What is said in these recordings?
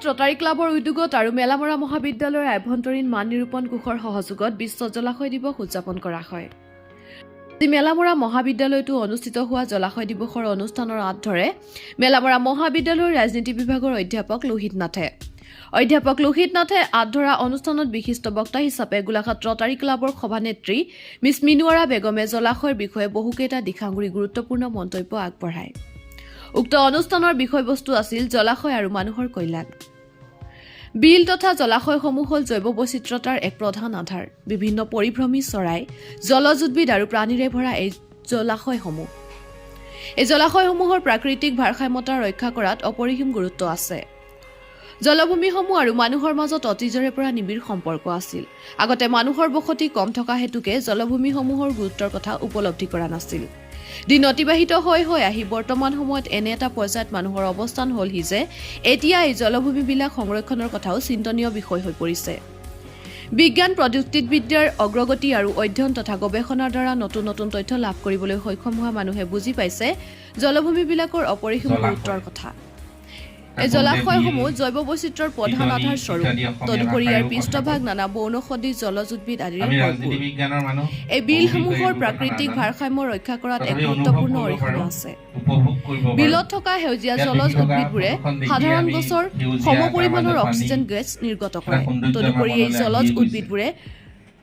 Rotary ক্লাবৰ উদ্যোগত আৰু মেলামৰা মহাবিদ্যালয়ৰ আভ্যন্তৰীণ মান নিৰূপণ কোষৰ সহযোগত বিশ্ব জলাশয় দিৱস উদযাপন কৰা হয়। আজি মেলামৰা মহাবিদ্যালয়তো অনুষ্ঠিত হোৱা জলাশয় দিৱসৰ অনুষ্ঠানৰ আঁত ধৰে মেলামৰা মহাবিদ্যালয়ৰ ৰাজনীতি বিভাগৰ অধ্যাপক লোহিত নাথে। অধ্যাপক লোহিত নাথে আঁত ধৰা অনুষ্ঠানত বিশিষ্ট বক্তা হিচাপে গোলাঘাট ৰটাৰী ক্লাবৰ সভানেত্ৰী মিছ মিনুৱাৰা বেগমে জলাশয়ৰ বিষয়ে বহুকেইটা দিশ সাঙুৰি গুৰুত্বপূৰ্ণ মন্তব্য আগবঢ়ায়। উক্ত অনুষ্ঠানৰ বিষয়বস্তু আছিল জলাশয় আৰু মানুহৰ কল্যাণ। বিল তথা জলাশয়সমূহ হ'ল জৈৱ বৈচিত্ৰতাৰ এক প্ৰধান আধাৰ। বিভিন্ন পৰিভ্ৰমী চৰাই, জলজ উদ্ভিদ আৰু প্ৰাণীৰে ভৰা এই জলাশয়সমূহ। এই জলাশয়সমূহৰ প্ৰাকৃতিক ভাৰসাম্যতা ৰক্ষা কৰাত অপৰিসীম গুৰুত্ব আছে। জলভূমিসমূহ আৰু মানুহৰ মাজত অতীজৰে পৰা নিবিড় সম্পৰ্ক আছিল। আগতে মানুহৰ বসতি কম থকা হেতুকে জলভূমিসমূহৰ গুৰুত্বৰ কথা উপলব্ধি কৰা নাছিল। দিন অতিবাহিত হৈ হৈ আহি বৰ্তমান সময়ত এনে এটা পৰ্যায়ত মানুহৰ অৱস্থান হ'লহি যে এতিয়া এই জলভূমিবিলাক সংৰক্ষণৰ কথাও চিন্তনীয় বিষয় হৈ পৰিছে। বিজ্ঞান প্ৰযুক্তিবিদ্যাৰ অগ্ৰগতি আৰু অধ্যয়ন তথা গৱেষণাৰ দ্বাৰা নতুন নতুন তথ্য লাভ কৰিবলৈ সক্ষম হোৱা মানুহে বুজি পাইছে জলভূমিবিলাকৰ অপৰিসীম জলাশয়। গুৰুত্বৰ কথা। এই জলাশয়সমূহ জৈৱ বৈচিত্ৰ্যৰ প্ৰধান পিটনি আধাৰ স্বৰূপ। ইত্যাদি অসমীয়া তদুপৰি ইয়াৰ ভাষাৰেও কথা পৃষ্ঠভাগ কয়। নানা বনৌষধি, জলজ উদ্ভিদ আদিৰে আমি ভৰপূৰ। ৰাজনীতি বিজ্ঞানৰ মানুহ, এই বহু বিলসমূহৰ বিষয়ে এইবোৰ কথা প্ৰাকৃতিক নাজানো। ভাৰসাম্য ৰক্ষা কৰাত এক তথাপি অনুভৱ গুৰুত্বপূৰ্ণ কৰিব অৰিহণা পাৰোঁ, আছে। উপভোগ কৰিব পাৰোঁ। বিলত থকা সেউজীয়া ইয়াত জলজ দেখি থকা উদ্ভিদবোৰে ফটোখন দেখিয়ে সাধাৰণ আমি গছৰ সেউজীয়া, সমপৰিমাণৰ তাৰ মাজত অক্সিজেন পানী, গেছ নিৰ্গত এটা কৰে। সৌন্দৰ্য আমাৰ তদুপৰি এই মনলৈ জলজ আহিয়ে গৈছে। উদ্ভিদবোৰে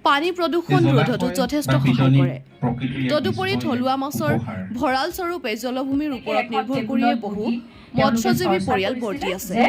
পানী প্ৰদূষণ এই ৰোধতো জলাশয় যথেষ্ট বা সহায় পিটনি কৰে। প্ৰকৃতিৰ এক তদুপৰি বিস্ময়, থলুৱা মাছৰ উপহাৰ। ভঁৰাল স্বৰূপে জলভূমিৰ ওপৰত এখন নিৰ্ভৰ কৰিয়ে টেবুলত বহু বহি তেওঁলোকে মৎস্যজীৱী চৰ্চা পৰিয়াল কৰিছিলে বৰ্তি আছে। যে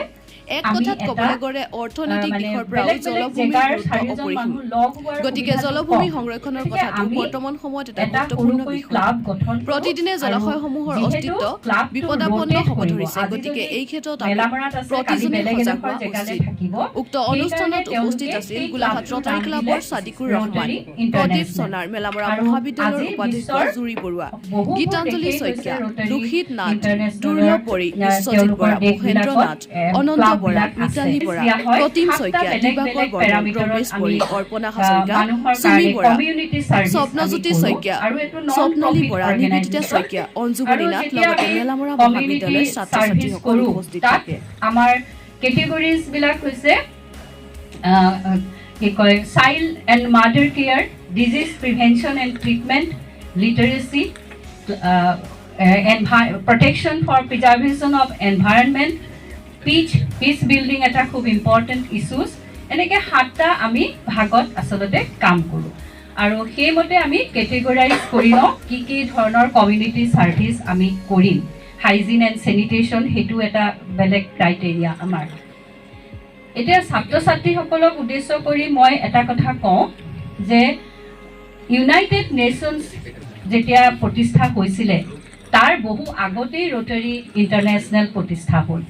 এক আমি কথাত এটা, ক'বলৈ গ'লে অৰ্থনৈতিক মানে দিশৰ পৰাও বেলেগ বেলেগ জলভূমিৰ জেগাৰ গুৰুত্ব চাৰিজন অপৰিসীম। মানুহ লগ হোৱাৰ গতিকে সুবিধাটো জলভূমি কম। সংৰক্ষণৰ গতিকে কথাটো আমি বৰ্তমান সময়ত এটা এটা গুৰুত্বপূৰ্ণ সৰুকৈ বিষয়। ক্লাব গঠন কৰোঁ প্ৰতিদিনে আৰু জলাশয়সমূহৰ যিহেতু অস্তিত্ব ক্লাবটো বিপদাপন্ন rotate হ'ব কৰিব। ধৰিছে, আজি গতিকে যদি এই ক্ষেত্ৰত আমি মেলামৰাত আছে, কালি প্ৰতিজনে বেলেগ সজাগ এডোখৰ হোৱা জেগালৈ উচিত। থাকিব। উক্ত অনুষ্ঠানত সেইকাৰণে উপস্থিত তেওঁলোকে আছিল সেই গোলাঘাট ক্লাবটোৰ ৰটাৰী নাম ক্লাবৰ দিলে চাদিকুৰ ৰহমান, ৰটাৰী প্ৰদীপ ইণ্টাৰনেশ্যনেল। সোণাৰ, মেলামৰা আৰু মহাবিদ্যালয়ৰ আজি উপাধ্যক্ষ বিশ্বৰ জুৰি বৰুৱা, বহুবোৰ গীতাঞ্জলি দেশেই হৈছে শইকীয়া, ৰটাৰী লোহিত নাথ, ইণ্টাৰনেশ্যনেলৰ, দুৰ্লভ বৰি, বিশ্বজিৎ তেওঁলোকৰ বৰা, মহেন্দ্ৰ দেশবিলাকত, নাথ, অনন্ত বৰা, ক্লাববিলাক আছে। মিতালী বৰা, দিয়া হয়। প্ৰতিম সাতটা শইকীয়া, বেলেগ দিবাকৰ বেলেগ বৰ্মন, পেৰামিটাৰত ৰমেশ আমি, বৰি, অৰ্পণা হাজৰিকা, মানুহৰ চুমি কাৰণে বৰা, কমিউনিটি চাৰ্ভিচ আমি স্বপ্নজ্যোতি কৰোঁ। শইকীয়া, আৰু এইটো non Swapnali profit Bora, Nivedita organisation. Saikia, Anjumoni আৰু নাথ, যেতিয়া লগতে আমি মেলামৰা কমিউনিটি মহাবিদ্যালয়ৰ চাৰ্ভিচ ছাত্ৰ-ছাত্ৰীসকল কৰোঁ, উপস্থিত তাত থাকে। আমাৰ কেটেগৰিজ বিলাক হৈছে কি কয়, child and mother care, disease prevention and treatment, literacy, protection for preservation of environment, peace building এটা খুব ইম্পৰ্টেণ্ট ইছ্যুজ। এনেকৈ সাতটা আমি ভাগত আচলতে কাম কৰোঁ আৰু সেইমতে আমি কেটেগৰাইজ কৰি লওঁ কি কি ধৰণৰ কমিউনিটি ছাৰ্ভিচ আমি কৰিম। হাইজিন এণ্ড চেনিটেশ্যন, সেইটো এটা বেলেগ ক্ৰাইটেৰিয়া আমাৰ। এতিয়া ছাত্ৰ ছাত্ৰীসকলক উদ্দেশ্য কৰি মই এটা কথা কওঁ যে ইউনাইটেড নেশ্যনছ যেতিয়া প্ৰতিষ্ঠা হৈছিলে, তাৰ বহু আগতেই ৰটাৰী ইণ্টাৰনেশ্যনেল প্ৰতিষ্ঠা হ'ল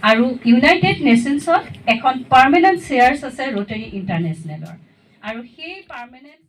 আৰু ইউনাইটেড নেশ্যনছত এখন পাৰ্মানেণ্ট চেয়াৰ্ছ আছে ৰটাৰী ইণ্টাৰনেশ্যনেলৰ আৰু সেই পাৰ্মানেণ্ট